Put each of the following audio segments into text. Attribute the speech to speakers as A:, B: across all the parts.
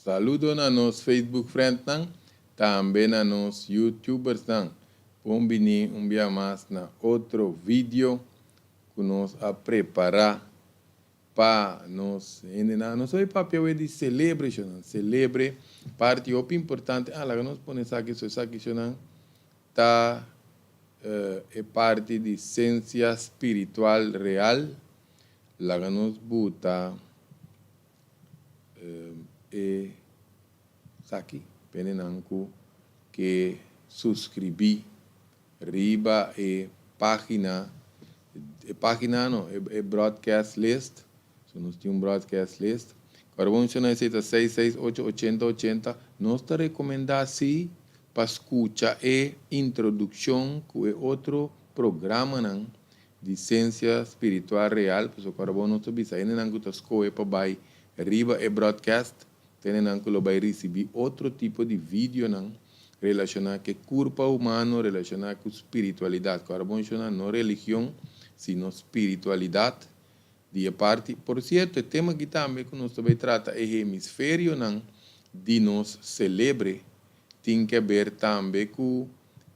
A: Saludo na nos Facebook friendnan, tambe na nos YouTubersnan. Bon bini un bia mas na otro video ku nos a prepará pa nos hendenan. Nos hoy papia awe di selebre shownan. Selebre parti hopi importante. Ah, laga nos pone esaki so esaki shownan ta e parti di sensia spiritual real. Laga nos buta e esaki pendenan ku ke suskribí riba e página, e página no, e broadcast list. So nos tin un broadcast list. Kòrda bo menshoná esei ta 668 80 80. Nos ta rekomendá si pa skucha e introdukshon ku e otro programanan di Sensia Spiritual Real, pasobra kòrda bo nos ta bisa hendenan ku ta skohe pa bai riba e broadcast, ta hendenan ku lo bai risibí otro tipo di videonan relashoná ku e kurpa humano, relashoná ku spiritualidat. Kòrda bo menshoná no religion, sino spiritualidat di e parti. Por sierto, e tema aki tambe ku nos ta bai trata e hemisferionan di nos selebre tin ke ber tambe ku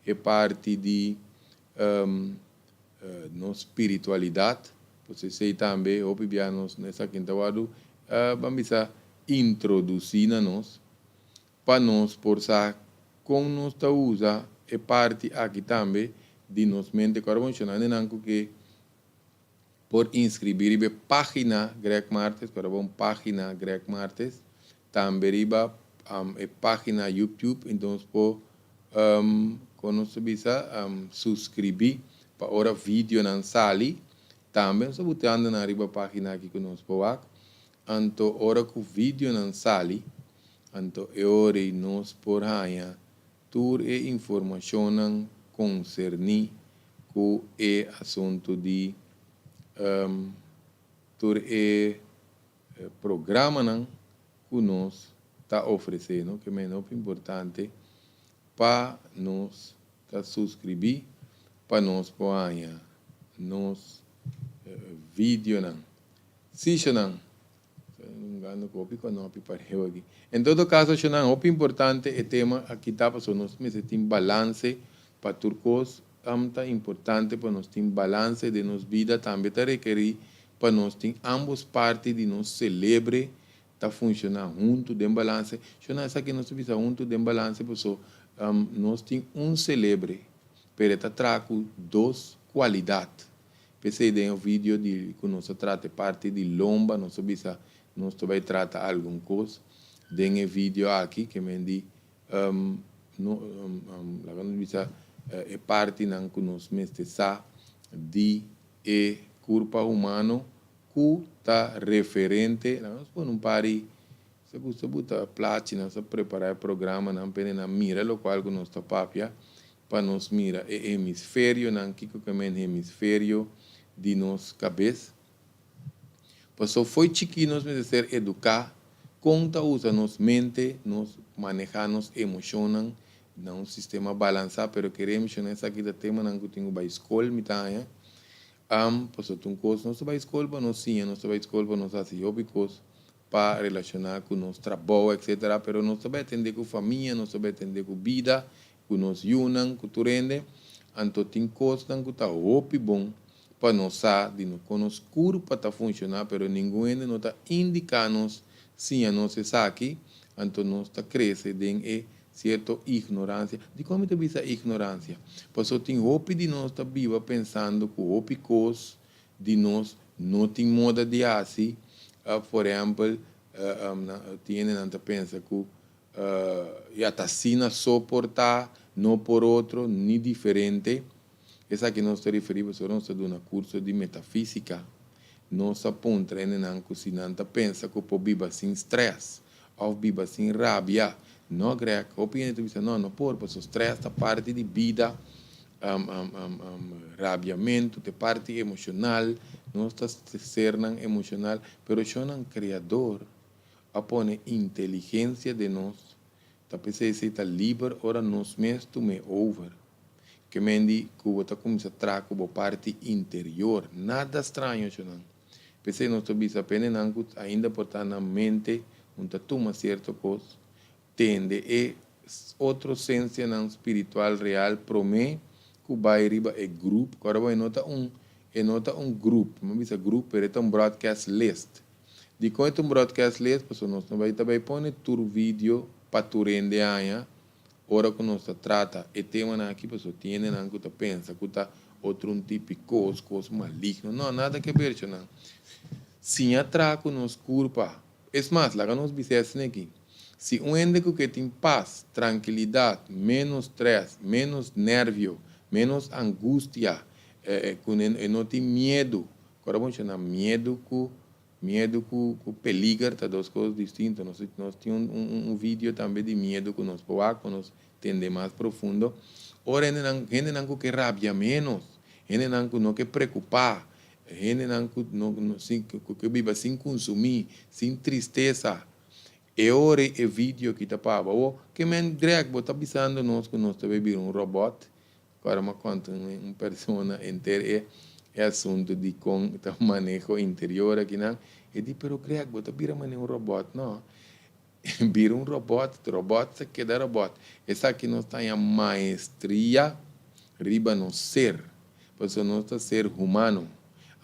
A: e parti di nos spiritualidat. Pues esei tambe hopi bia nos esaki ta wòrdu ban bisa introdusí na nos pa nos por sa kon nos ta usa e parti aki tambe di nos mente. Ku ora bo menshoná nan ku ke por inskribí riba e página Greg Martes, ku ora bo un página Greg Martes, tambe riba e página YouTube, entonces por kon nos ta bisa suskribí pa ora videonan sali. Tambe nos ta butando nan riba página aki ku nos por wak. Anto ora ku videonan sali, anto e ora ei nos por haña tur e informashonnan konserní ku e asuntu di tur e programanan ku nos ta ofresé, no? Ke mende hopi importante pa nos ta suskribí pa nos por haña nos videonan. Sí, shonan. Gando ku hopi konopi pareu aki. En todo kaso, shonan, hopi importante e tema aki ta pasobra nos mester tin balanse pa tur kos. Ta importante pa nos tin balanse den nos bida. Tambe ta rekerí pa nos tin ambos parti di nos selebre ta funshoná huntu den balanse. Shonan, esaki nos ta bisa huntu den balanse paso nos tin un selebre, pero e ta traha ku dos kualidat. P'esei den e video di ku nos a trata e parti di lomba nos a bisa nos ta bai trata algun kos den e video aki ke men di no laga nos bisa e partinan ku nos mester sa di e kurpa humano ku ta referente. Laga nos pone un par di sa gusta buta plachinan sa prepara e programanan p'e nan mira lokual ku nos ta papia pa nos mira e hemisferionan, kiko ke men hemisferio di nos kabes. Paso fo'i chikí nos mester ser eduká kon ta usa nos mente, nos manehá nos emoshonnan na un sistema balansá, pero kere emoshonan esaki ta temanan ku tin ku bai skol mi ta haña. Paso ta un kos nos ta bai skol pa nos siña, nos ta bai skol pa nos hasi hopi kos pa relashoná ku nos trabou etcetera, pero nos ta bai atendé ku famia, nos ta bai atendé ku bida, ku nos yunan, ku tur hende, anto tin kosnan ku ta hopi bon pa nos sa di no kon nos kurpa ta funshoná, pero ningun hende no ta indiká nos, siña nos esaki, anto nos ta krese den e sierto ignoransia. Dikon mi ta bisa ignoransia? Pasobra tin hopi di nos ta biba pensando ku hopi kos di nos no tin moda di hasi, por ehèmpel, tin hendenan ta pensa ku Ya ta asina so por ta, no por otro, ni diferente. Esaki nos ta referí pasobra nos ta duna kurso di metafísika. Nos a puntra hendenan ku si nan ta pensa ku por biba sin strès òf biba sin rabia. No, Greg, hopi hende ta bisa no, no por, pasobra strès ta parti di bida, rabiamentu ta e parti emoshonal, nos ta sernan emoshonal, pero shonnan Kreador a pone inteligencia den nos, ta p'esei esei ta liber ora nos mes tum'é over. Ke men di ku bo ta kuminsá traha ku bo parti interior. Nada straño, shonnan. P'esei nos ta bisa p'e nenan ku ainda por ta na mente. Un ta tuma sierto kos, tende e otro sensianan spiritual real promé ku bai riba e grup. Ku ora bo e no ta un e no ta un grup, mi a bisa grup pero e ta un broadcast list. Dikon e ta un broadcast list? Pasobra nos no bai ta bai pone tur video pa tur hende haña ora ku nos ta trata e temanan aki pasobra tin hendenan ku ta pensa ku ta otro un tipi kos, kos maligno. No, nada ke ber cu nan. Siña traha ku nos kurpa. Es mas, laga nos bisa esaki aki. Si un hende ku ke tin pas, trankilidat, ménos strès, ménos nervio, ménos angustia, ku no tin miedu. Awor bo menshoná miedu ku peliger ta dos kos distinto. Nos tin un video tambe di miedu ku nos por ku nos tende mas profundo. Ora hendenan ku ke rabia ménos, hendenan ku no ke preokupá, hendenan ku no, no, sin, ku ke biba sin konsumí, sin tristesa. E ora e video aki ta pa bo. Ke men Greg, bo ta bisando nos ku nos ta bira un robot. Awor mi a konta un persona henter e asuntu di kon ta maneho interior aki nan. E di, "Pero Greg, bo ta bira manera un robot." No. Bira un robot, robot ta keda robot. Esaki nos ta maestria riba nos ser. Pasobra nos ta ser humano.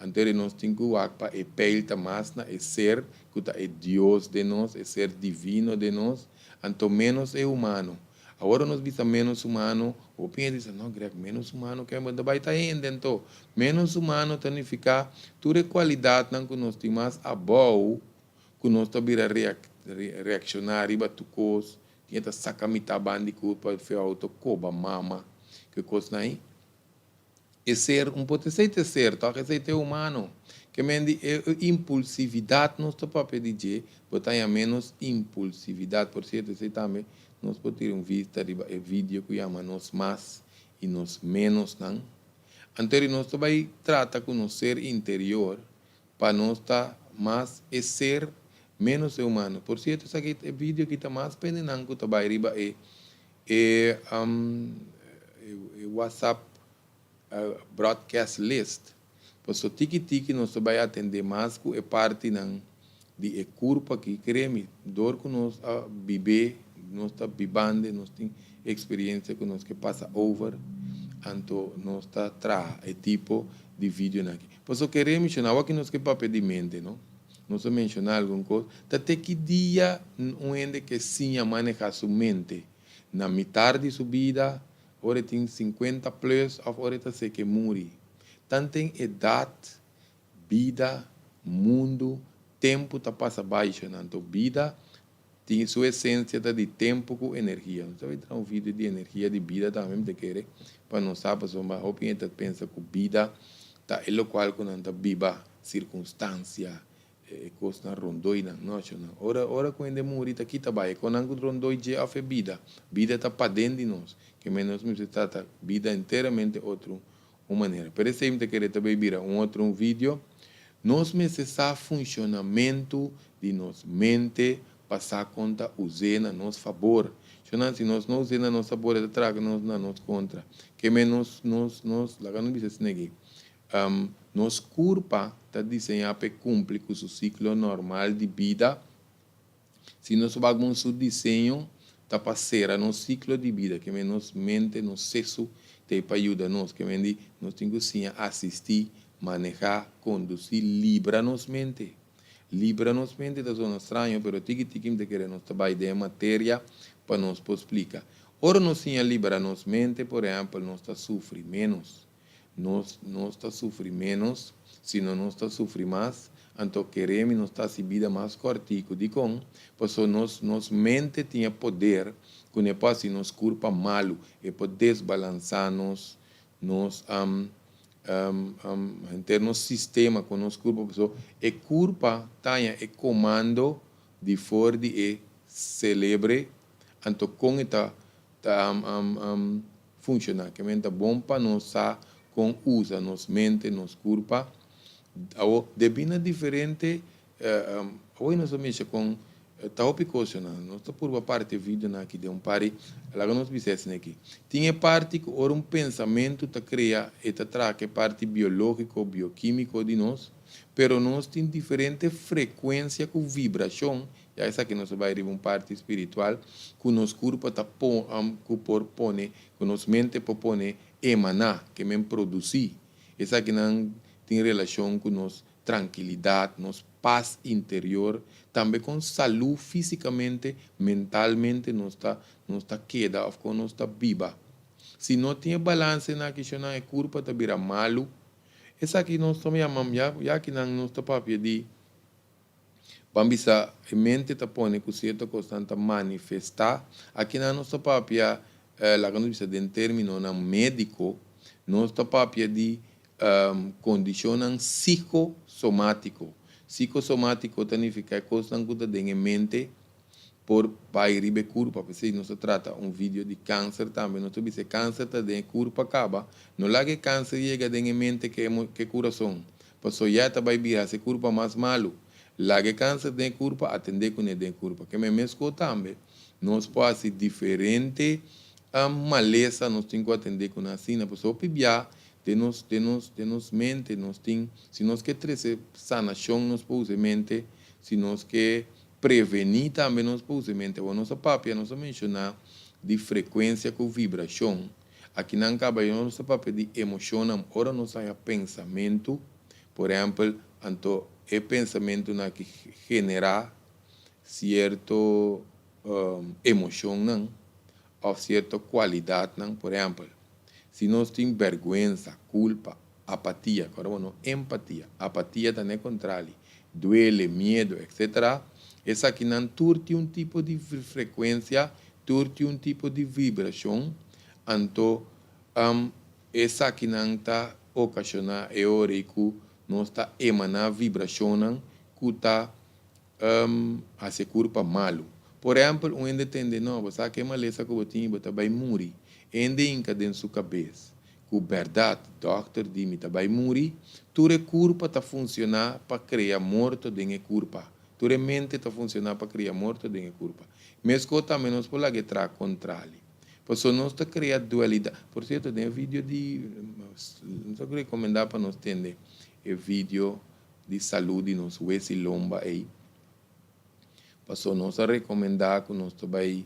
A: Anto nos tin ku pa e peil ta mas na e ser ku ta e Dios di nos, e ser divino di nos, anto ménos e humano. Awor nos bisa ménos humano, o pensa, "No, Greg, ménos humano ke ta bai ta hende anto?" Ménos humano ta nifiká tur e kualidatnan ku nos tin mas abou, ku nos ta bira reakshoná riba tur kos, tin ta saka mitá band'i kurpa, fe outo koba mama, ku kos ei. E ser, un por ta ser, toch? Esei ta humano. Ke men di impulsividat nos ta papia di dje, bo ta ménos impulsividat. Por sierto, esei tambe nos por tira un vista riba e video ku yama nos mas i nos ménos nan. Anto nos ta bai trata ku nos ser interior pa nos ta mas e ser ménos e humano. Por sierto, esaki e video aki ta mas pa hendenan ku ta bai riba e WhatsApp broadcast list. Pasobra tiki tiki nos ta bai atendé mas ku e partinan di e kurpa aki, kere mi, dor ku nos a biba, nos ta bibando, nos tin eksperensia ku nos ke pasa over, anto nos ta traha e tipo di video aki. Pasobra kere menshoná, aki nos ke papia di mente, no? Nos a menshoná algun kos, ta te ki dia un hende ke siña manehá su mente, na mitar di su bida, ora tin 50 plus, òf ora ta se ke muri. Tantu edat, bida, mundu, tempu ta pasa bai, anto bida tin su esensia ta di tempu ku energia. Nos ta bai un video di energia di bida tambe, mi ta kere, pa nos sa, pasobra hopi ta pensa ku bida ta e lokual ku nan ta biba, sirkunstansia, kosnan rondó nan, no, nan. Ora ku hende muri ta kita bai, ku nan rondó dje òf e bida. Bida ta paden di nos, ke ménos mi trata bida enteramente otro un manera. Pero esei mi ta kere tambe bira un otro un video. Nos mester sa funshonamentu di nos mente pa sa kon ta us'é na nos fabor. Si nos no us'é na nos fabor, e ta traha nos na nos kontra. Ke ménos nos, laga nos bisa aki. Nos kurpa ta diseñá pa kumpli ku su siklo normal di bida. Si nos bai ku su diseño, ta pa sera nos siklo di bida, ke nos mente, nos seso, ta pa yuda nos, ke men nos tin ku asistí, manehá, kondusí, libra nos mente. Libra nos mente ta zona straño, pero tiki tiki ta kere nos bai den materia pa nos por splika. Ora nos siña libra nos mente, por ehèmpel, nos ta sufri ménos. Nos ta sufri ménos, sino nos ta sufri mas, anto kere mi nos ta hasi bida mas kòrtiku. Dikon? Pasobra nos mente tin poder, ku e por hasi nos kurpa malu, e por desbalansá nos henter sistema ku nos kurpa, pasobra e kurpa ta e komando di for di e selebre, anto kon ta funshoná. Ke men ta bon pa nos sa kon usa nos mente, nos kurpa. Awo, debí na diferente, awo nos a kon ta hopi kos nan, nos ta purba parti video nan aki den un pari, laga nos bisa esaki. Tin e parti ku ora un pensamentu ta krea, e ta traha e parti biológiko, biokímiko di nos. Pero nos tin diferente frekuensia ku vibrashon, ya esaki nos ta bai riba un parti spiritual, ku nos kurpa ta ku por pone, ku nos mente por pone emaná, ke men produsí. Esakinan tin relashon ku nos trankilidat, nos pas interior, tambe kon salú físikamente, mentalmente nos ta nos ta keda òf kon nos ta biba. Si no tin e balanse na akishonnan e kurpa ta bira malu. Esaki nos ta yama, ya ya akinan nos ta papia di, ban bisa e mente ta pone ku sierto kosnan ta manifestá. Akinan nos ta papia, laga nos bisa den términonan médiko, nos ta papia di kondishonnan sikosomátiko. Sikosomátiko ta nifiká e kosnan ku ta den e mente por bai riba e kurpa. P'esei nos ta trata un video di kanser tambe. Nos ta bisa e kanser ta den e kurpa kaba. No laga e kanser yega den e mente ke e kurason, paso ya ta bai bira hasi e kurpa mas malu. Laga e kanser den e kurpa, atendé kuné den e kurpa. Ke men meskó tambe nos por hasi diferente malesa nos tin ku atendé kuné asina. Paso hopi bia den nos den nos den nos mente nos tin, si nos ke trese sanashon nos por usa e mente, si nos ke Prevení tambe nos por usa e mente. Awor nos a papia, nos a menshoná di frekuensia ku vibrashon. Akinan kaba yo nos ta papia di emoshonnan. Ora nos haña pensamentu, por ehèmpel, anto e pensamentunan aki generá sierto emoshonnan òf sierto kualidatnan. Por ehèmpel, si nos tin bèrgwensa, kulpa, apatia, kòrda bo no empatia, apatia ta n'e kontrali, duele, miedu, etc. Esakinan tur tin un tipo di frekuensia, tur tin un tipo di vibrashon, anto esakinan ta okashoná e ora ei ku nos ta emaná vibrashonnan ku ta hasi e kurpa malu. Por ehèmpel, un hende tende, No, bo sa ke malesa ku bo tin i bo ta bai muri. E hende hinka den su kabes ku bèrdat dòkter di mi ta bai muri. Tur e kurpa ta funshoná pa krea morto den e kurpa. Tur e mente ta funshoná pa krea morto den e kurpa. Meskos tambe nos por laga e traha kontrali. Pasobra nos ta krea dualidat. Por sierto, den e video di, nos ta rekomendá pa nos tende e video di salú di nos wes i lomba ei. Paso nos a rekomendá ku nos ta bai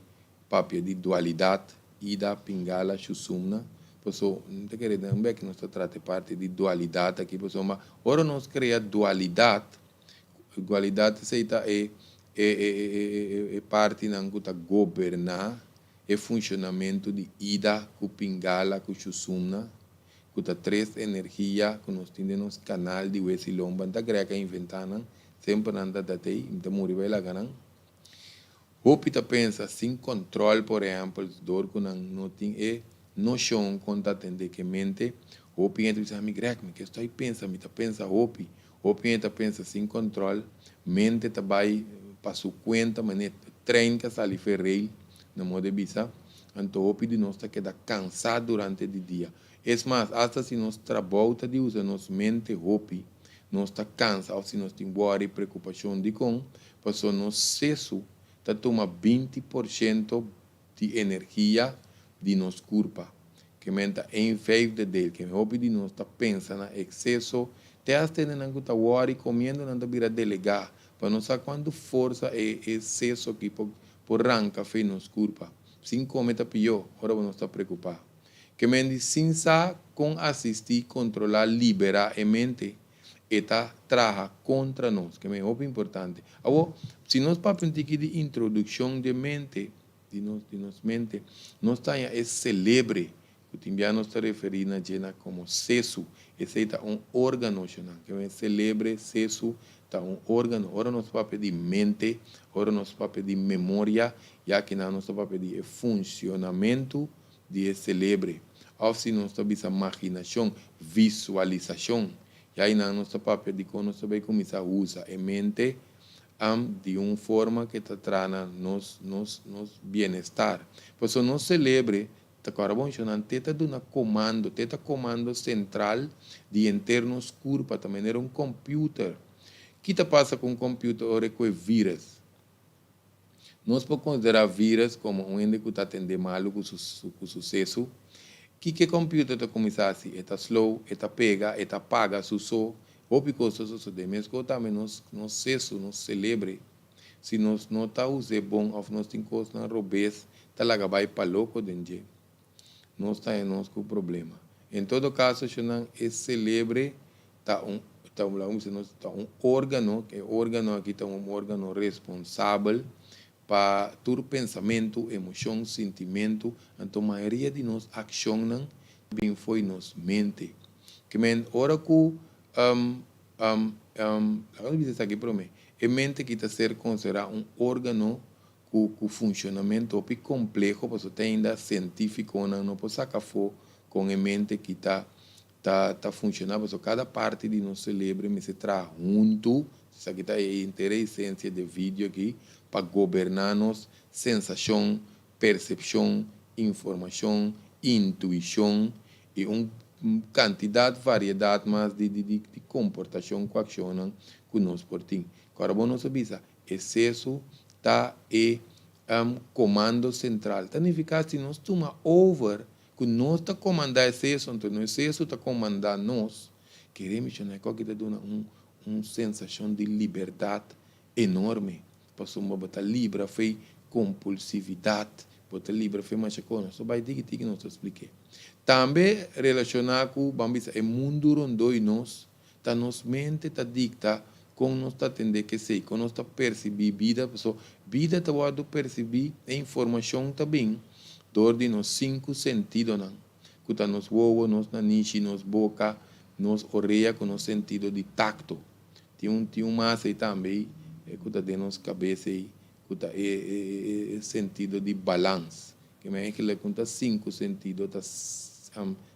A: papia di dualidat, Ida, Pingala, Shusumna. Paso, mi ta kere den un bek nos ta trata e parti di dualidat aki, pasobra ora nos krea dualidat, dualidat esei ta e e e e e partinan ku ta goberná e funshonamentu di Ida ku Pingala ku Shusumna. Ku ta tres energia ku nos tin den nos kanal di wes i lomba. N ta grek a inventá nan, semper nan ta dat'ei, mi ta muri bai laga nan. Hopi ta pensa sin kòntròl, por ehèmpel, dor ku nan no tin e noshon kon ta atendé ku e mente. Hopi hende ta bisa, mi grek, mi ke stoi pensa, mi ta pensa hopi. Hopi hende ta pensa sin kòntròl, mente ta bai pa su kuenta manera trein ka sali fe rail, na moda di bisa. Anto hopi di nos ta keda kansá durante di dia. Es mas, asta si nos trabou ta di usa nos mente hopi, nos ta kansa òf si nos tin wòri, preokupashon. Dikon? Pasobra nos sesu ta tuma 20% di energia di nos kurpa, ke men ta een vijfde deel, ke hopi di nos ta pensa na ekseso, te hasta hendenan ku ta wòri komiendo nan ta bira delegá, pa nos sa kuantu forsa e ekseso aki por por ranka fe nos kurpa. Sin kome ta pió, ora bo nos ta preokupá. Ke men di sin sa kon asistí, kontrolá, liberá e mente, E ta traha kontra nos, ke men hopi importante. Awor, si nos papia un tiki di introdukshon di e mente, di nos, di nos mente, nos ta haña e selebre, ku tin bia nos ta referí na dje na komo sesu. Esei ta un órgano, shonnan. Ke men selebre, sesu, ta un órgano. Ora nos papia di mente, ora nos papia di memoria, ya kinan nos ta papia di e funshonamentu di e selebre, òf si nos ta bisa maginashon, visualisashon. Ya einan nos ta papia di kon nos ta bai kuminsá usa e mente am di un forma ke ta traha na nos nos nos bienestar. Pasobra nos selebre ta kòrda bon shonnan te ta duna komando, te ta komando sentral di henter nos kurpa, ta manera un kòmpiuter. Ki ta pasa ku un kòmpiuter ora e kohe vírus? Nos por konsiderá vírus komo un hende ku ta atendé malu ku su ku susesu. Kiko e kòmpiuter ta kuminsá hasi? E ta slow, e ta pega, e ta paga su so. Hopi kos ta sosodé. Meskos tambe nos nos sesu, nos selebre, si nos no ta us'é bon òf nos tin kosnan robes ta laga bai pa loko den dje, nos ta haña nos ku problema. En todo kaso, shonnan, e selebre ta un ta un laga mi bisa nos ta un órgano, e órgano aki ta un órgano responsabel pa tur pensamentu, emoshon, sintimentu, anto mayoria di nos akshonnan ta bin fo'i nos mente. Ke men ora ku laga nos bisa esaki promé, e mente ki ta ser konsiderá un órgano ku ku funshonamentu hopi kompleho pasobra te ainda sientífikonan no por saka afó kon e mente ki ta ta ta funshoná pasobra kada parti di nos selebre mester traha huntu, esaki ta e henter e esensia di e video aki, pa goberná nos sensashon, persepshon, informashon, intuishon i un kantidat variedat mas di di di komportashon ku akshonnan ku nos por tin. Kòrda bo nos a bisa, e sesu ta e komando sentral. Ta nifiká si nos tuma over Ku nos ta komandá e sesu, anto no e sesu ta komandá nos. Kere mishonai koki ta duna un un sensashon di libertat enorme, pasobra bo ta libra fei kompulsividat, bo ta libra fei masha kos. Nos ta bai tiki tiki nos ta splik'é. Tambe relashoná ku, ban bisa, e mundu rondó di nos, ta nos mente ta dikta kon nos ta atendé kesei, kon nos ta persibí bida, pasobra bida ta wòrdu persibí, e informashon ta bin dor di nos sinku sentidonan, ku ta nos wowo, nos nanishi, nos boka, nos orea ku nos sentido di takto. Tin un tin un mas ei tambe ei ku ta den nos kabes ei, ku ta e e sentido di balans. Ke men eigenlijk un ta sinku sentido, ta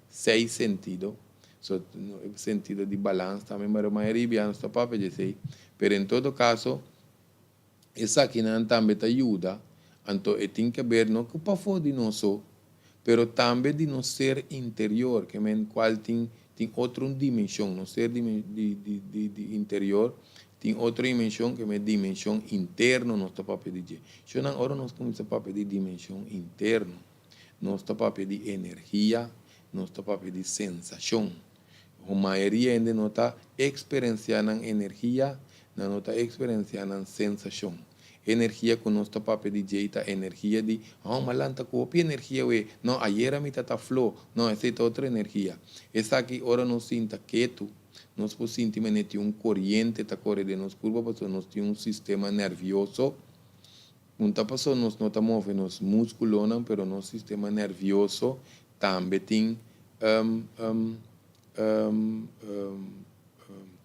A: seis sentido. So, e sentido di balans tambe, pero mayoria bia nos ta papia di esei. Pero en todo caso, esakinan tambe ta yuda, anto e tin ke ber no ku pafó di nos so, pero tambe di nos ser interior, ke men kual tin tin otro un dimenshon, nos ser di di di di interior tin otro dimenshon ke men dimenshon interno nos ta papia di dje. Shonnan ora nos kuminsá papia di dimenshon interno, Nos ta papia di energia, nos ta papia di sensashon. Ho mayoria hende no ta eksperensiá nan energia, nan no ta eksperensiá nan sensashon. Energia ku nos ta papia di djei ta energia di, oh, m'a lanta ku hopi energia awe, no, ayera mi ta ta flo, no, esei ta otro energia. Esaki ora nos sinta ketu, nos por sinti manera tin un koriente ta kore den nos kurpa pasobra nos tin un sistema nervioso. Un ta paso nos no ta move nos musculonan pero nos sistema nervioso tambe tin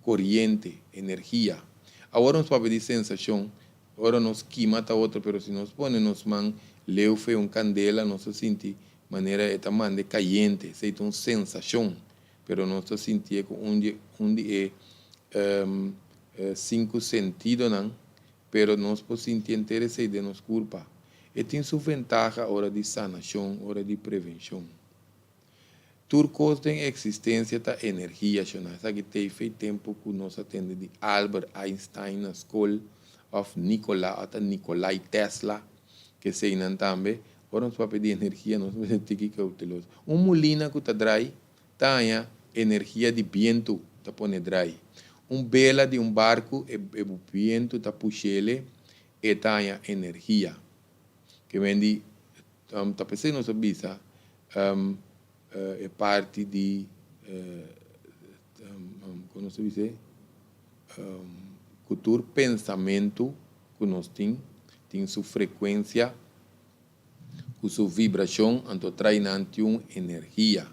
A: coriente, energia. Awor nos papia di sensacion, ora nos kima ta otro pero si nos pone nos man leu fe un candela nos ta sinti manera e ta mande cayente, esey ta un sensacion pero nos ta sintié cu un di un di e cinco sentidonan. Pero nos por sinti henter esei den nos kurpa. E tin su ventaha ora di sanashon, ora di prevenshon. Tur kos den eksistensia ta energia, shona. Esaki ta e tempu ku nos a tende di Albert Einstein na skol òf Nikola òf ta Nikolai Tesla, ke eseinan tambe. Ora nos papia di energia nos mester tiki kouteloso. Un mulina ku ta drai Ta haña energia di bientu ta pone drai. Un bela di un barku e e bientu ta push'ele e ta haña energia. Ke men di ta p'esei nos a bisa e parti di kon nos ta bis'e ku tur pensamentu ku nos tin tin su frekuensia. Ku su vibrashon anto trae nan tin un energia.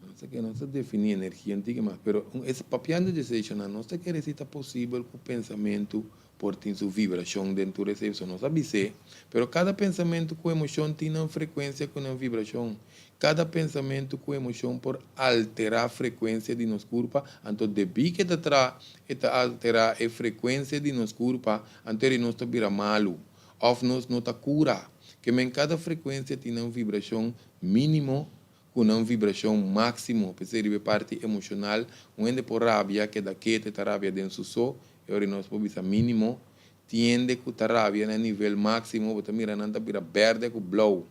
A: Nos ta kere, nos ta definí energia un tiki mas, pero un es papiando di esei-shonnan, nos ta kere si ta posibel ku pensamentu por tin su vibrashon den tur esei. So nos a bis'é, pero kada pensamentu ku emoshon tin nan frekuensia ku nan vibrashon. Kada pensamentu ku emoshon por alterá frekuensia di nos kurpa, anto debí ku e ta traha, e ta alterá e frekuensia di nos kurpa, anto eri nos ta bira malu. Òf nos no ta kura. Ke men kada frekuensia tin nan vibrashon mínimo ku nan vibrashon máksimo. P'esei riba e parti emoshonal, un hende por rabia, keda ketu, e ta rabia den su so, e ora nos por bisa mínimo. Tin hende ku ta rabia na nivel máksimo, bo ta mira nan ta bira bèrdè ku blou.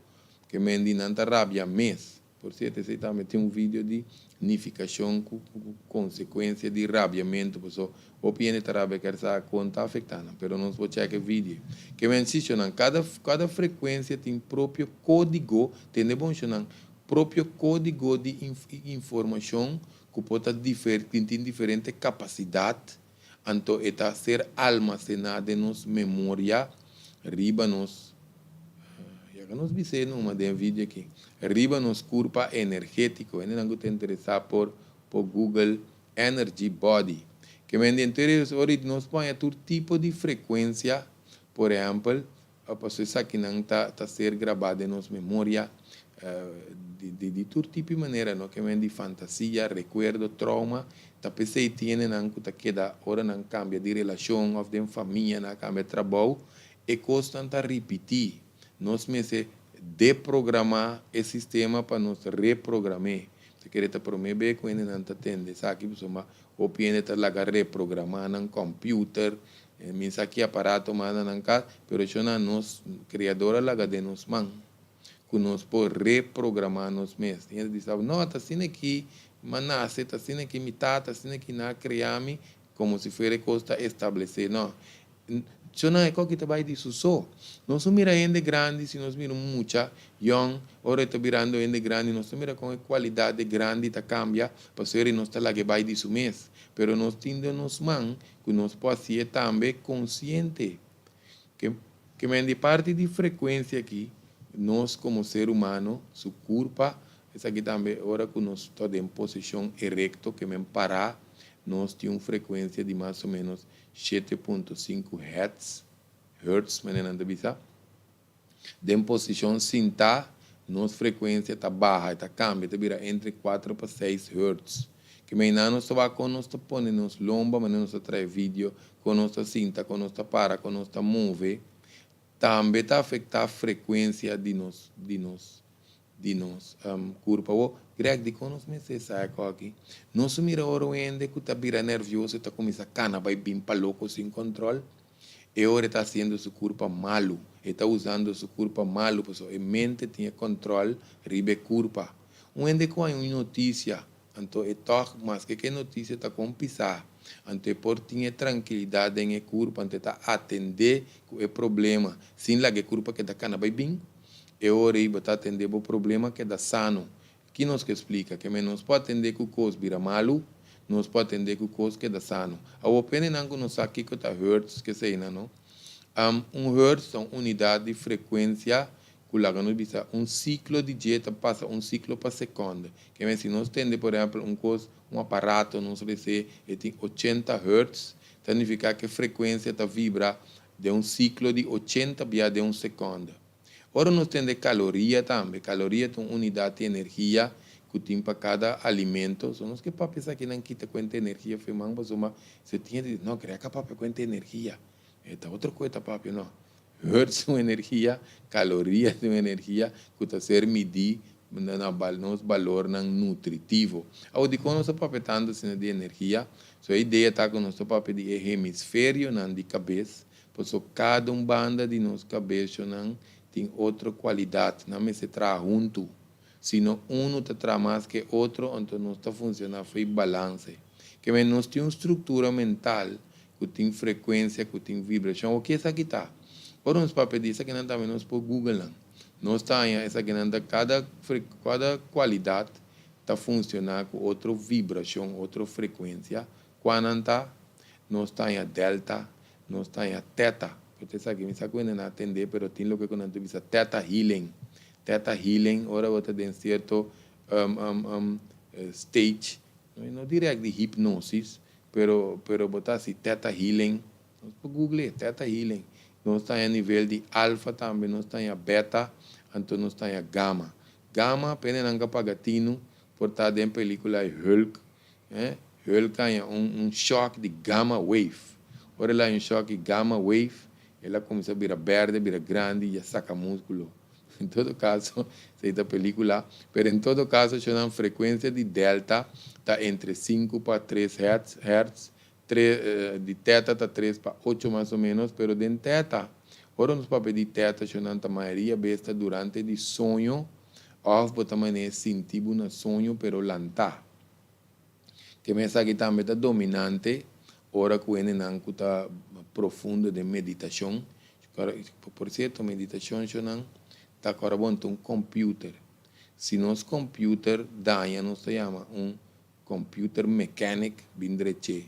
A: Ke men di nan ta rabia mes. Por sierto, esei tambe tin un video di nifikashon ku konsekuensia di rabiamentu, paso hopi hende ta rabia ker sa kon ta afektá nan, pero nos por chèk e video. Ke men si shonnan, kada kada frekuensia tin propio kódigo, tende bon shonnan, propio kódigo di informashon ku por ta difer tin diferente kapasidat, anto e ta ser almasená den nos memoria riba nos, ya nos bis'é numa den video aki, riba nos kurpa energétiko. Hendenan ku ta interesá por por Google Energy Body. Ke men di interior ora nos por haña tur tipo di frekuensia, por ehèmpel, pasobra esakinan ta ta ser grabá den nos memoria di di di tur tipo di manera, no? Ke men di fantasia, rekuerdo, trouma, ta p'esei tin hendenan ku ta keda ora nan kambia di relashon òf den famia, nan a kambia trabou, e kosnan ta ripití. Nos mester deprogramá e sistema pa nos reprogram'é. Ta kere ta promé be ku hendenan ta tende esaki pasobra hopi hende ta laga reprogramá nan kòmpiuter, mi sa ki aparato mas na nan kas, pero esho nan nos Kriador a laga den nos man ku nos por reprogramá nos mes. Tin hende ta bisa, no, ta asina ki mi a nase, ta asina ki mi tata, asina ki nan a krea mi, komo si fuera e kos ta establesé. No, Shona e koki ta bai di su so. Nos no mira hende grandi si nos mira un mucha yòn ora e ta birando hende grandi nos ta mira kon e kualidat de grandi ta kambia pasobra nos ta lag'e bai di su mes. Pero nos tin den nos man ku nos por hasié tambe konsiente ke ke men di parti di frekuensia aki nos komo ser humano su kurpa esaki tambe ora ku nos ta den posishon erekto ke men pará nos tin un frekuensia di mas o menos 7.5 hertz, hertz manera nan ta bisa. Den posishon sintá, nos frekuensia ta baha, e ta kambia, e ta bira entre 4 pa 6 hertz. Ke meinan nos ta wak kon nos ta pone nos lomba, manera nos ta trae video, kon nos ta sinta, kon nos ta para, kon nos ta move, tambe ta afektá frekuensia di nos di nos di nos kurpa. Awor, Greg, dikon nos mester sa e koki? Nos a mira ora un hende ku ta bira nervioso i ta kuminsá kana bai bin pa loko sin kòntròl. E ora e ta hasiendo su kurpa malu. E ta usando su kurpa malu pasobra e mente tin e kòntròl riba e kurpa. Un hende ku haña un notisia, anto e tòg maske ku e notisia ta kon pisá, anto e por tin e trankilidat den e kurpa, anto e ta atendé ku e problema sin laga e kurpa keda kana bai bin. E ora ei bo ta atendé bo problema keda sano. Ki nos ke splika? Ke men nos por atendé ku kos bira malu, nos por atendé ku kos keda sano. Awor pendenan ku nos sa kiko ta hertz keseinan no. Un hertz ta un unidat di frekuensia ku laga nos bisa un siklo di dje ta pasa un siklo pa sekònde. Ke men si nos tende por ehèmpel un kos, un aparato nos resé e tin 80 hertz, ta nifiká ku e frekuensia ta vibra den un siklo di 80 bia den un sekònde. Ora nos tende kaloria tambe, kaloria ta un unidat di energia ku tin pa kada alimento. So nos ke papia esaki nan kita kuenta energia for e man pasobra si tin hende di no krea ka papia kuenta energia e ta otro koe ta papia no. Hertz ta un energia, kaloria ta un energia ku ta ser midí na nos balornan nutritivo. Awor dikon nos ta papia tantu asina di energia? So e idea ta ku nos ta papia di e hemisferionan di kabes Paso kada un banda di nos kabechonan tin otro kualidat, nan mester traha huntu. Si no unu ta traha mas ke otro, anto nos ta funshoná fo'i balanse. Ke men nos tin un struktura mental ku tin frekuensia, ku tin vibrashon. Awor ke esaki ta? Ora nos papia di esakinan tambe nos por google nan. Nos ta haña esakinan ta kada kada kualidat ta funshoná ku otro vibrashon, otro frekuensia. Kua nan ta? Nos ta haña delta, nos ta haña theta. Pero esaki mi sa ku hende nan a tende, pero tin loke ku nan ta bisa theta healing. Theta healing, ora bo ta den sierto stage, no direct di hipnosis, pero pero bo ta hasi theta healing. Nos por google e, theta healing. Nos ta haña nivel di alfa tambe, nos ta haña beta, anto nos ta haña gamma. Gamma, p'e nan ka paga tinu, por ta den pelicula e Hulk, Eh, Hulk haña un un shock di gamma wave. Ora el haña un shock di gamma wave, el a cuminsa bira berde, bira grandi y a saca musculo. En todo caso, esey ta pelicula, pero en todo caso shonan frecuencia di delta ta entre 5 pa 3 hertz, hertz, tres, di theta ta 3 pa 8 mas o menos, pero den theta, ora nos papia di theta shonan ta mayoria bes ta durante di soño. Òf bo ta manera sinti bo na soño pero lantá. Ke men esaki tambe ta dominante ora ku hendenan ku ta profundo den meditashon. Por sierto, meditashon shonnan ta kòrda bo anto un kòmpiuter. Si nos kòmpiuter daña nos ta yama un Computer mechanic bin dreché.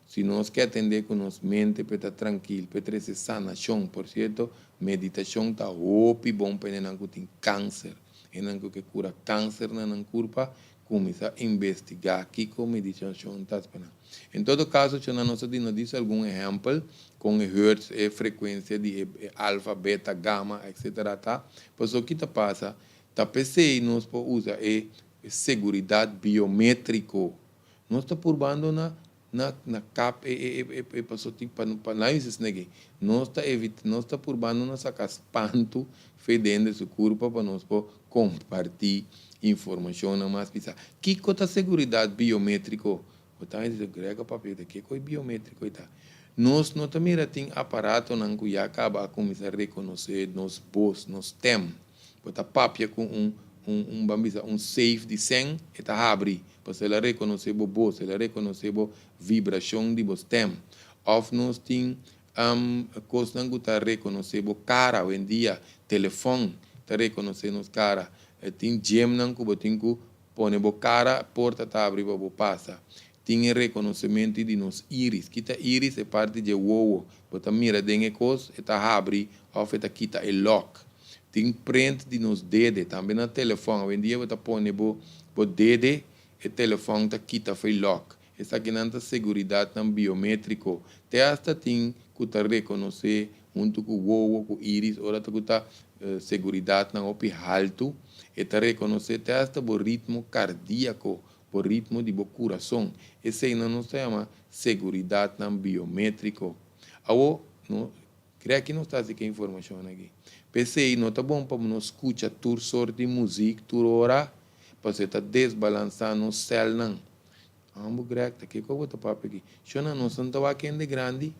A: Si nos ke atendé ku nos mente p'e ta trankil, p'e trese sanashon. Por sierto, meditashon ta hopi bon pa hendenan ku tin kanser. Hendenan ku ke kura kanser na nan kurpa, kuminsá investigá kiko meditashon ta hasi pa nan. En todo kaso, chona nos a di nos disa algun ehèmpel kon e hertz, e frekuensia di e alfa, beta, gama, etsetera ta. Pasobra ki ta pasa? Ta p'esei nos por usa e Seguridat biométriko. Nos ta purbando na na na kap e e e e paso tin pa pa nan yusa esneki. Nos ta evit nos ta purbando na saka spantu fe den de su kurpa pa nos por kompartí informashonnan mas pisá. Kiko ta seguridat biométriko? Bo ta hende ta grega papia ta kiko e biométriko e ta? Nos no ta mira tin aparatonan ku ya kaba a kuminsá rekonosé nos bos, nos stèm. Bo ta papia ku un un un ban bisa un safe di sèn, e ta habri, pasobra el a rekonosé bo bos, el a rekonosé bo vibrashon di bo stèm. Òf nos tin kosnan ku ta rekonosé bo kara awendia, telefòn ta rekonosé nos kara. Tin djemnan ku bo tin ku pone bo kara, porta ta habri pa bo pasa. Tin e rekonosementu di nos iris. Kita iris? E parti dje wowo. Bo ta mira den e kos, e ta habri òf e ta kita e lòk. Tin prent di nos dede, tambe na telefòn. Awendia bo ta pone bo bo dede, e telefòn ta kita fo'i lòk. Esakinan ta seguridatnan biométriko. Te asta tin ku ta rekonosé huntu ku wowo ku iris ora ta ku ta seguridatnan hopi haltu. E ta rekonosé te asta bo ritmo kardiako, bo ritmo di bo kurason. Eseinan nos ta yama seguridatnan biométriko. Awo, no krea ki nos ta hasi ku e informashon aki. P'esei no ta bon pa nos skucha tur sort di muzik tur ora, pasobra e ta desbalansá nos sèlnan. Ambo Greg, ta kiko bo ta papia aki? Shona, nos no ta wak hende grandi.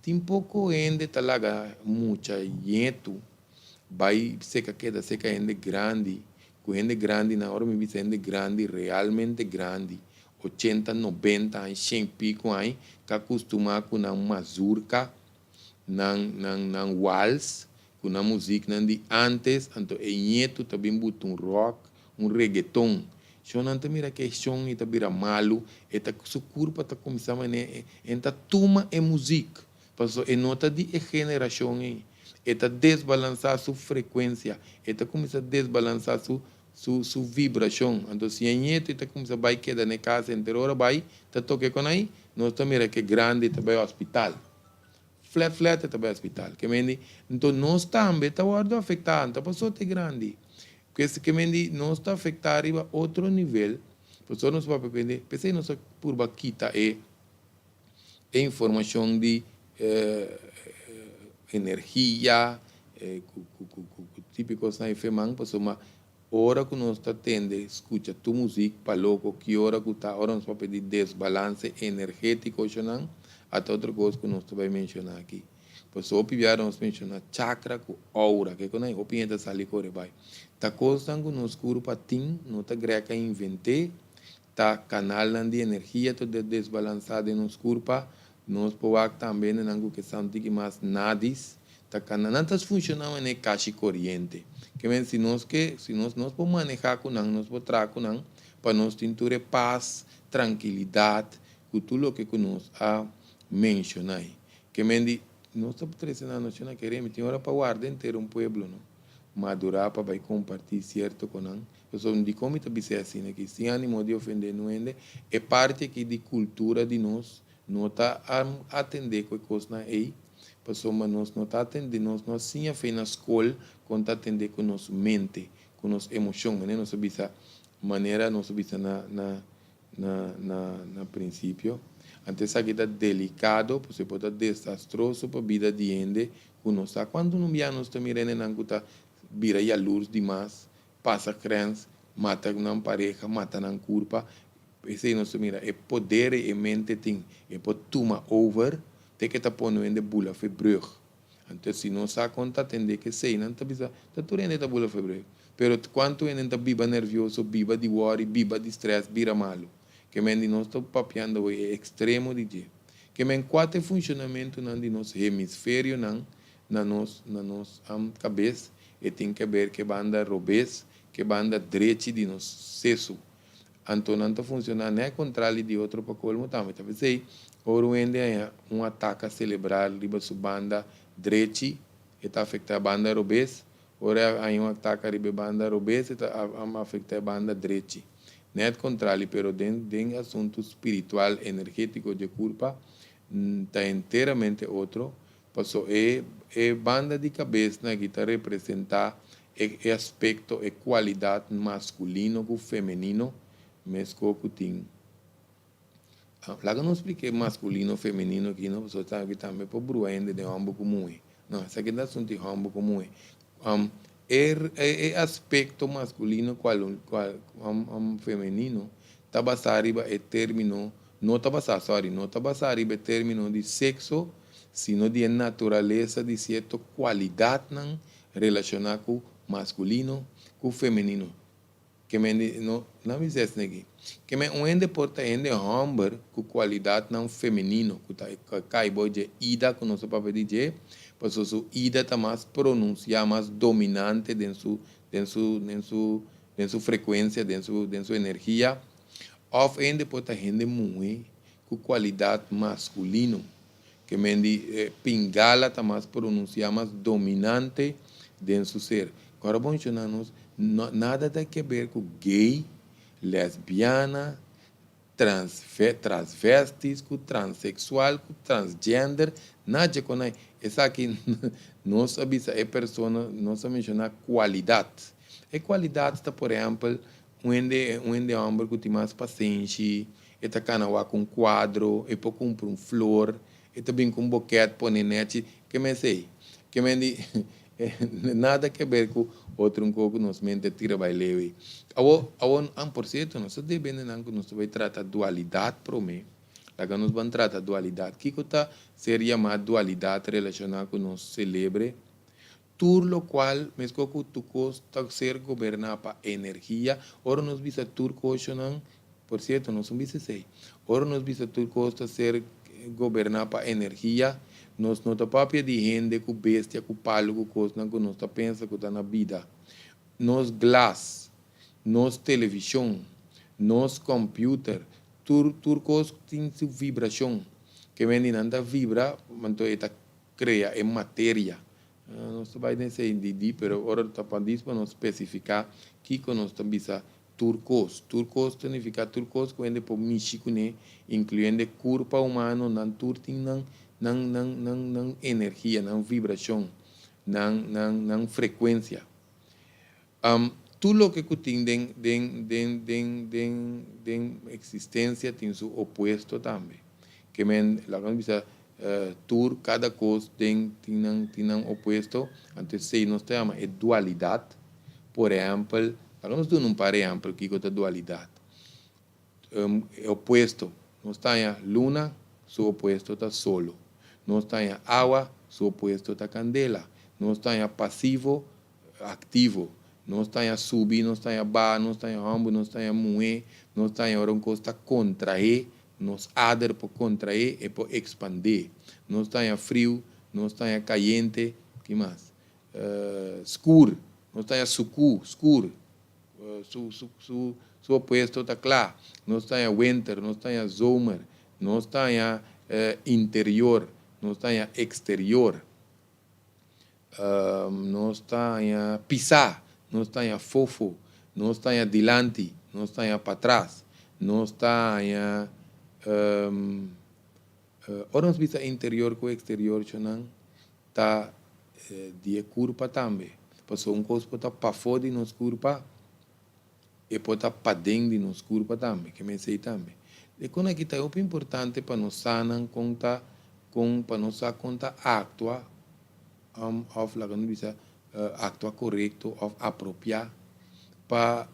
A: Tin poko hende ta laga mucha ñetu bai seka keda seka hende grandi. Ku hende grandinan, ora mi bisa hende grandi, realmente grandi, ochenta, nobenta aña, shen pico aña, ta kustumá ku nan mazurka, nan, nan, nan wals, ku nan muziknan di ántes, anto e ñetu ta bin buta un rock, un regeton. Shonnan ta mira ke shon i ta bira malu, e ta, su kurpa ta kuminsá manera, e ta tuma e muzik, pasobra e no ta di e generashon ei. E ta desbalansá su frekuensia, e ta kuminsá desbalansá su, su, su vibrashon. Anto si e ñetu i ta kuminsá bai keda na e kas henter ora bai ta toke kon ai, nos ta mira ke grandi ta bai hospital. Flet flet e ta bai hospital. Ke mendi, nto nos tambe ta wòrdu afektá, no ta pasobra ta e grandi. Ke ke mendi nos ta afektá riba otro nivel, pasobra nos papia ku hende, p'esei nos a purba kita e e informashon di energia, ku ku ku ku tipo kosnan ei feman, pasobra Ora ku nos ta tende, skucha tur muzik pa loko ki ora ku ta ora nos papia di desbalanse energetiko shonan, ata otro kos ku nos ta bai menshoná aki. Pasobra hopi biaha nos menshoná chakra ku oura, ke ku nan hopi hende ta sali kore bai. Ta kosnan ku nos kurpa tin, no ta grek a invent'é, ta kanalnan di energia ta desbalansá den nos kurpa, nos por wak tambe hendenan ku ke sa un tiki mas nadis, ta kana, nan ta funshoná manera e kashi koriente. Ke men si nos ke, si nos nos por manehá ku nan, nos por traha ku nan pa nos tin tur e pas, trankilidat ku tur loke ku nos a menshoná ei. Ke men di, nos ta trese nan noshon na kere, mi tin ora pa warda henter un pueblo no, madurá pa bai kompartí sierto ku nan. Pasobra dikon mi ta bis'é asina aki? Sin ánimo di ofendé nu hende, e parti aki di kultura di nos no ta atendé ku e kosnan ei, pasobra nos no ta atendé, nos no a siña fe na skol kon ta atendé ku nos mente, ku nos emoshon, manera nos a bisa, manera nos a bisa na na na na na prinsipio. Anto esaki ta delikado, pasobra e por ta desastroso pa bida di hende ku no sa. Kuantu un bia nos ta mira hendenan ku ta bira yalurs dimas, pasa grens, mata nan pareha, mata nan kurpa, P'esei nos ta mira e poder ei e mente tin, e por tuma over te ke ta pone un hende bula fe brug. Anto si nos sa kon ta atendé ku esei, nan ta bisa, ta tur hende ta bula fe brug. Pero kuantu hende ta biba nervioso, biba di worry, biba di stress, bira malu? Ke men di nos ta papiando e ekstremo di dje. Ke men kua ta e funshonamentunan di nos hemisferionan na nos kabes, e tin ke ber ku banda robes, ku banda drechi di nos sesu. Anto nan ta funshoná net kontrali di otro pa kolmo tambe. Ta p'esei, ora un hende un atake serebral riba su banda drechi, e ta afektá banda robes. Ora hay un atake riba banda robes, e ta afektá banda drechi. Net kontrali, pero den asuntu spiritual, energétiko di kurpa, ta enteramente otro. Pasó e banda di kabes ku ta representá e aspekto, e kualidat maskulino ku femenino, meskos ku tin. Ah, laga nos splika maskulino, femenino aki, no, pasobra ta aki tambe por brua hende di hòmber ku muhé. No, esaki ta asuntu di hòmber ku muhé. E aspekto maskulino kual femenino ta basá riba e término, no ta basá, sorry, no ta basá riba e término di sekso, sino di naturalesa di sierto kualidatnan relashoná ku maskulino ku femenino. Ke men no, no mi aki. Ke men un hende por ta hende hòmber ku kualidatnan femenino, ku ta kai bou di ida ku nos papia di dje, pasobra su ida ta mas pronunsiá, mas dominante den su frekuensia, den su energia. Òf hende por ta hende muhé ku kualidat maskulino. Ke men di pingala ta mas pronunsiá, mas dominante den su ser. Awor, bon, nos no, nada tin ke ber ku gay, lesbiana, transvestis, ku transseksual, ku transgender, nada ku esaki. Nos a bisa e persona, nos a menshoná kualidat. E kualidat ta, por ehèmpel, un hende hòmber ku tin mas pasenshi, e ta kana ku un kuadro, e por kumpra un flor, e ta bin ku un bouquet pone nèchi, ke men sei. Ke men di nada ke ber ku otro un kos ku nos mente tira bai leu. Awor, awor, por sierto, nos debe ku nos bai trata dualidat promé. Laga nos ban trata dualidat. Kiko ta ser yamá dualidat relashoná ku nos selebre? Tur lokual, meskos ku tur kos ta ser goberná pa energia, ora nos bisa tur kosnan, por sierto, nos no bisa esei. Ora nos bisa tur kos ta ser goberná pa energia, nos no ta papia di hende ku bestia, ku palu, ku kosnan ku nos ta pensa ku ta na bida. Nos glas, nos televishon, nos computer, tur kos tin su vibrashon. Ke men nan ta vibra, anto e ta krea e materia. Nos bai den di, pero ora ta pa pa nos spesifiká kiko nos ta bisa tur kos. Tur kos ta nifiká tur kos ku hende por mishi kuné, inkluyendo kurpa humano, nan tur tin nan energia, nan vibrashon, nan frekuensia. Tur loke ku tin den eksistensia tin su opuesto tambe. Ke men, laga bisa, tur kada kos tin nan opuesto, anto esei nos ta yama e dualidat. Por ehèmpel, laga nos duna un par ehèmpel kiko ta dualidat. Opuesto, nos ta luna, su opuesto ta solo. Nos ta awa, su opuesto ta kandela. Nos ta pasivo, aktivo. Nos ta subi, nos ta baha, nos ta hòmber, nos ta muhé, nos ta ora un kos ta kontraé, nos ader por kontraé i por ekspandé. Nos ta friu, nos ta kayente, ki mas? Skur, nos ta suku, skur, su opuesto ta kla. Nos ta winter, nos ta zomer, nos ta interior, nos ta eksterior. Nos ta pisá, nos ta fofo, nos ta dilanti, nos ta patras, nos ta ora nos bisa interior ku eksterior, ta di kurpa tambe. Pasobra un kos por ta pafó di nos kurpa i por ta paden di nos kurpa tambe, ke men sei tambe. E kon aki ta hopi importante pa nos sa kon ta kon pa nos sa kon ta aktua òf laga nos bisa aktua korekto òf apropiá pa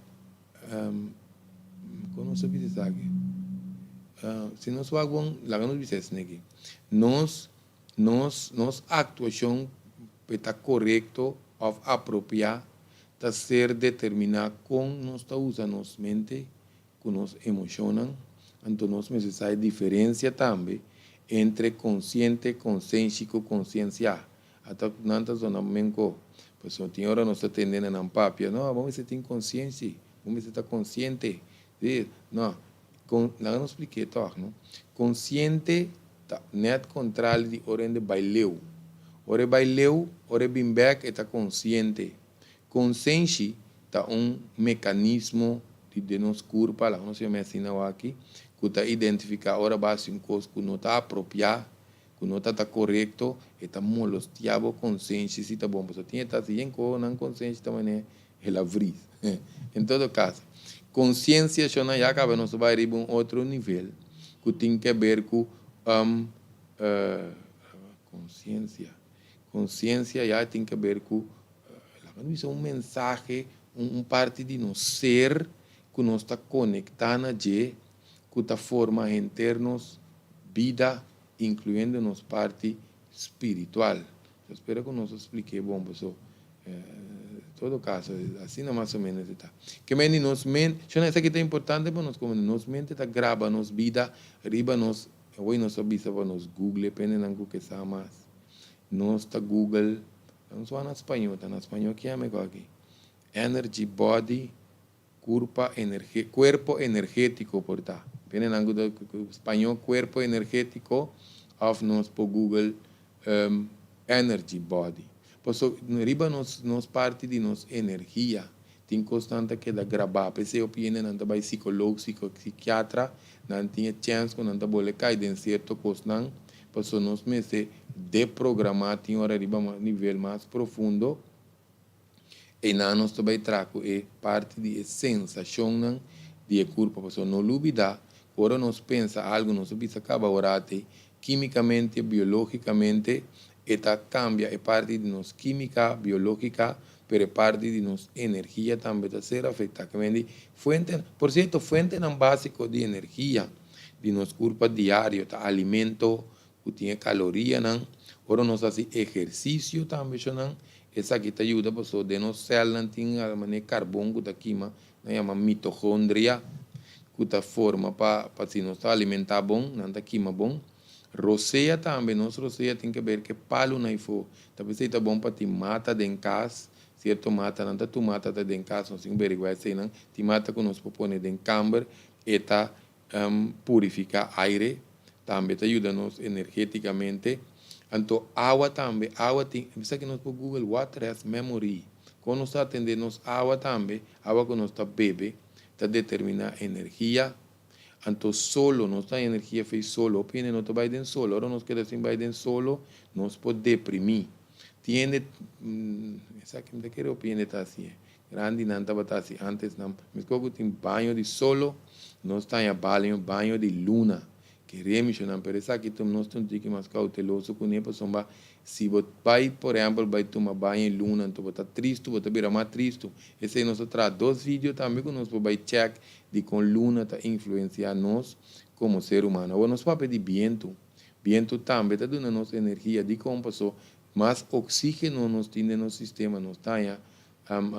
A: kon nos bisa esaki? Si nos wak bon, laga nos bisa esaki. Nos aktuashon ta korekto òf apropiá. ta ser determiná kon nos ta usa nos mente ku nos emoshonnan. Anto nos mester sa e diferensia tambe entre konsiente, konsenshi ku konsiensia. Ata nan ta zona menko. Pasobra tin ora nos ta tende na nan papia, no, bo mester tin konsienshi, bo mester ta konsiente. Si, no. Kon, laga nos splik'é tòg, no. Konsiente ta nèt kontrali di ora hende bai leu. Ora e bai leu, ora e bin bèk e ta konsiente. Konsenshi ta un mekanismo di den nos kurpa, laga nos yam'é asina awaki, ku ta identifiká ora bo hasi un kos ku no ta apropiá, ku no ta ta korekto, e ta molostiá bo konsenshi si ta bon. Pasobra tin e ta hasi yen kos, nan konsenshi ta manera el a vris. En todo kaso, konsiensia shona ya kaba nos ta bai riba un otro nivel ku tin ke ber ku konsiensia. Konsiensia ya tin ke ber ku, laga nos bisa un mensahe, un parti di nos ser ku nos ta konektá na dje, ku ta forma henter nos bida, inkluyendo nos parti spiritual. Ta spera ku nos a splik'é bon paso todo kaso asina mas o menos e ta. Ke men di nos mente, shona esaki ta importante pa nos komprende, nos mente ta graba nos bida riba nos, awor nos a bisa pa nos google pendenan ku ke sa mas. Nos ta google, nos wak na spañó, ta na spañó ke yama e kos aki, energy body Curpa energe, cuerpo energetico por ta. Bene nan cu ta spañó cuerpo energetico of nos por google energy body. Paso riba nos nos parti di nos energia tin cosnan ta keda grabá. P'esei hopi hende nan ta bai psicoloog, psiquiatra, nan tin e chens cu nan ta bole cay den cierto cosnan. Paso nos mester deprogramá tin ora riba nivel mas profundo. Einan nos ta bai traha ku e parti di e sensashonnan di e kurpa. Pasobra no lubidá ku ora nos pensa algu nos a bisa kaba ora atei, kímikamente, biológikamente e ta kambia e parti di nos kímika, biológika, pero e parti di nos energia tambe ta ser afektá. Ke men di fuente, por sierto fuentenan básiko di energia di nos kurpa diario ta alimento, ku tin e kalorianan. Ora nos hasi ehersisio tambe shonnan, esaki ta yuda pasobra den nos sèlnan tin algu manera karbon ku ta kima, nan yama mitogondria, ku ta forma pa pa si nos ta alimentá bon, nan ta kima bon. Rosea tambe, nos rosea tin ke ber ku e palunan afó. Ta p'esei ta bon pa tin mata den kas, sierto matanan ta tuma ta ta den kas, nos tin ku beriguá eseinan. Tin mata ku nos por pone den kamber, e ta Purifiká aire tambe ta yuda nos energétikamente. Anto awa tambe, awa tin, bisa ki nos por google water has memory. Kon nos ta atendé nos awa tambe, awa ku nos ta bebe ta determiná energia. Anto solo, nos ta haña energia fei solo. Hopi hende no ta bai den solo. Ora nos keda sin bai den solo, nos por deprimí. Tin hende, esaki mi ta kere hopi hende ta hasié. Grandinan tabata hasi antes nan meskos ku tin baño di solo, nos ta haña baño baño di luna. Kere mishonan, pero esaki ta nos ta un tiki mas kauteloso kuné pasobra si bo bai por ehèmpel bai tuma baño di luna anto bo ta tristu bo ta bira mas tristu. Esei nos a traha dos video tambe ku nos por bai chèk di kon luna ta influensiá nos komo ser humano. Awor nos papia di bientu. Bientu tambe ta duna nos energia. Dikon? Paso mas oksígeno nos tin den nos sistema nos ta haña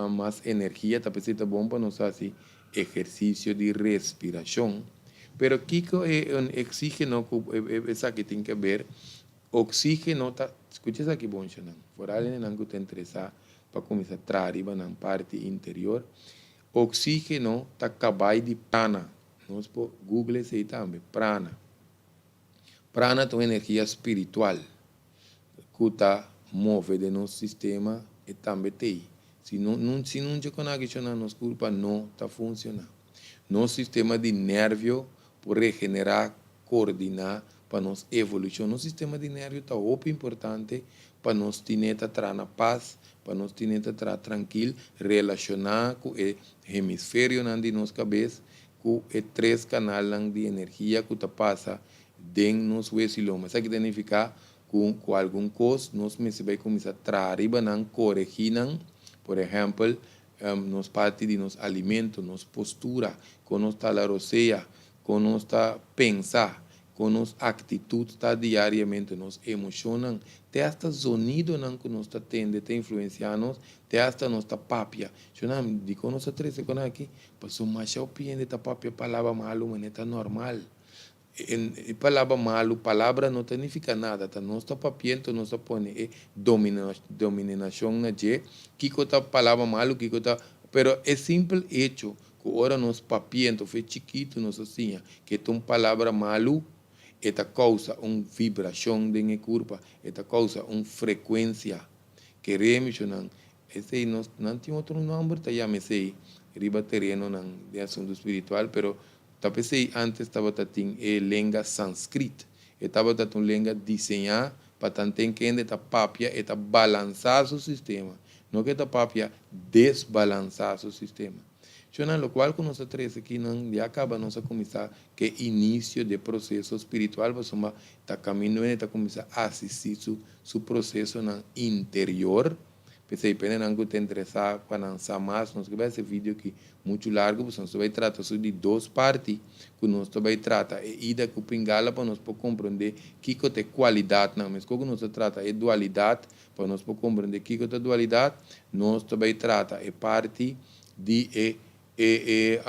A: mas energia ta p'esei ta bon pa nos hasi ehersisio di respirashon. Pero kiko e oxígeno ku esaki tin ke ber? Oxígeno ta, skucha esaki bon shonnan, foral hendenan ku ta interesá pa kuminsá traha riba nan parti interior, oxígeno ta kabai di prana. Nos por google esei tambe, prana. Prana ta un energia spiritual ku ta move den nos sistema e tambe t'ei. Si no nun si nun dje konakishonnan nos kurpa no ta funshoná. Nos sistema di nervio por regenerá, koordiná pa nos evolushon. Nos sistema di nervio ta hopi importante pa nos tine ta traha na pas, pa nos tine ta traha trankil, relashoná ku e hemisferionan di nos kabes, ku e tres kanalnan di energia ku ta pasa den nos hueso i loma. Esaki ta nifiká ku ku algun kos nos mester bai kuminsá traha riba nan, koregí nan. Por ehèmpel, nos parti di nos alimento, nos postura, kon nos ta la rosea, kon nos ta pensa. Kon nos aktitut ta diariamente, nos emoshonnan, te asta zonidonan ku nos ta tende ta influensiá nos, te asta nos ta papia. Shonnan, dikon nos a trese kon aki? Pasobra masha hopi hende ta papia palabra malu manera ta normal. E palabra malu, palabra no ta nifiká nada, ta nos ta papia enton nos ta pone e dominashon na dje, kiko ta palabra malu, kiko ta, pero e simpel echo ku ora nos papia enton fe chikitu nos a siña ke ta un palabra malu, e ta kousa un vibrashon den e kurpa, e ta kousa un frekuensia. Kere mishonan, esei nos nan tin otro nòmber ta yama esei riba terenonan den asuntu spiritual, pero Ta p'esei ántes tabata tin e lenga sanskrit. E tabata ta un lenga diseñá pa tanten kende ta papia e ta balansá su sistema, no ku e ta papia desbalansá su sistema. Shonnan, lokual ku nos a trese akinan ya kaba nos a kuminsá ku e inisio di e proseso spiritual pasobra ta kaminda wende ta kuminsá asistí su su prosesonan interior. P'esei p'enenan ku ta interesá pa nan sa mas, nos ke bai hasi e video aki muchu largu pasobra nos ta bai trata su di dos parti ku nos ta bai trata e ida ku pingala pa nos por komprondé kiko ta e kualidatnan. Meskos ku nos ta trata e dualidat pa nos por komprondé kiko ta dualidat, nos ta bai trata e parti di e e e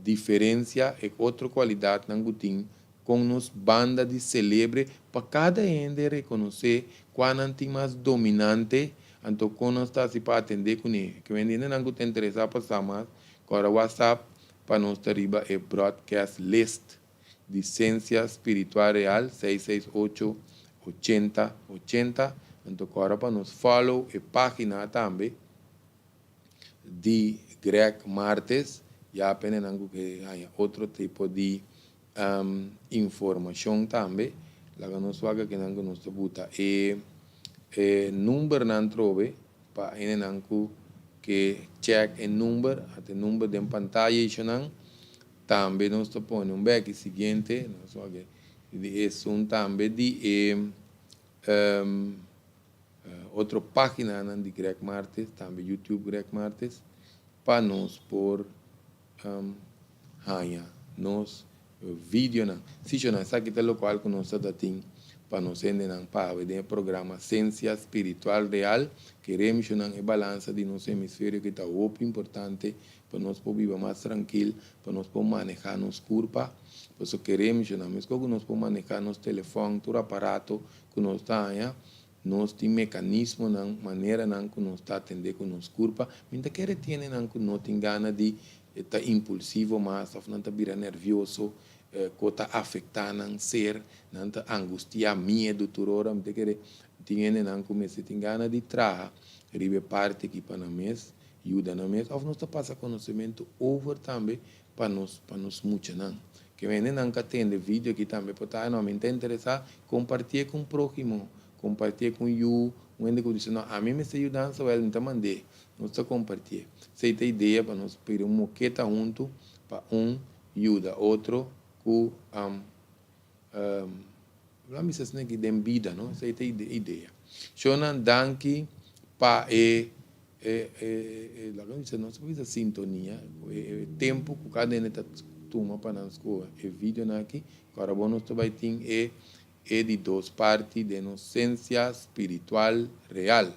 A: diferensia, e otro kualidatnan ku tin kon nos banda di selebre pa kada hende rekonosé kua nan tin mas dominante, anto kon nos ta hasi pa atendé kuné. Ke men hendenan ku ta interesá pa sa mas, kòrda WhatsApp pa nos ta riba e broadcast list di Sensia Spiritual Real 668 80 80, anto kòrda pa nos follow e página tambe. Di Greg Martes, ya pene nan ku ke haña otro tipo di informashon tambe. Laga nos wak aki nan ku nos ta buta e e numbernan trobe pa hendenan ku ke chèk e number, ata e number den pantaya ishonan. Tambe nos ta pone un bèki siguiente, nos wak di esun tambe di e Otro paginanan di Greg Martes, tambe YouTube Greg Martes, pa nos por haña nos videonan. Si shona, esaki ta lokual ku nos ta tin pa nos hendenan pa awe den e programa Sensia Spiritual Real. Kerem shonan e balansa di nos hemisferio ki ta hopi importante pa nos por biba mas trankil, pa nos por maneha nos kurpa. Pasobra kerem shonan, meskos ku nos por maneha nos telefòn, tur aparato ku nos ta haña, nos tin mekanismonan, maneranan ku nos ta atendé ku nos kurpa. Mi ta kere tiene nan ku no tin gana di ta impulsivo mas òf nan ta bira nèrvioso ku ta afektá nan ser, nan ta angustiá, miedu tur ora. Mi ta kere tin hendenan ku mester tin gana di traha riba e parti aki pa nan mes yuda nan mes òf nos ta pasa konosementu over tambe pa nos pa nos muchanan. Ke hendenan ka tende video aki tambe por ta, no, mi ta interesá, kompartié ku un próhimo, kompartié ku un yu, un hende ku bisa, no, ami mester yudansa, wèl, mi ta mand'é. Nos ta kompartié. Esei ta idea pa nos pidi un moketa huntu pa un yuda otro ku Lo a misa asina aki den bida, no? Esei ta e idea. Shonnan, danki pa e, e, e, e, laga mi bisa, no sa por bisa sintonia, e, e tempu ku kada hende ta tuma pa nan skohe e videonan aki. Ku ora bo nos ta bai tin e, e di dos parti den nos sensia spiritual real.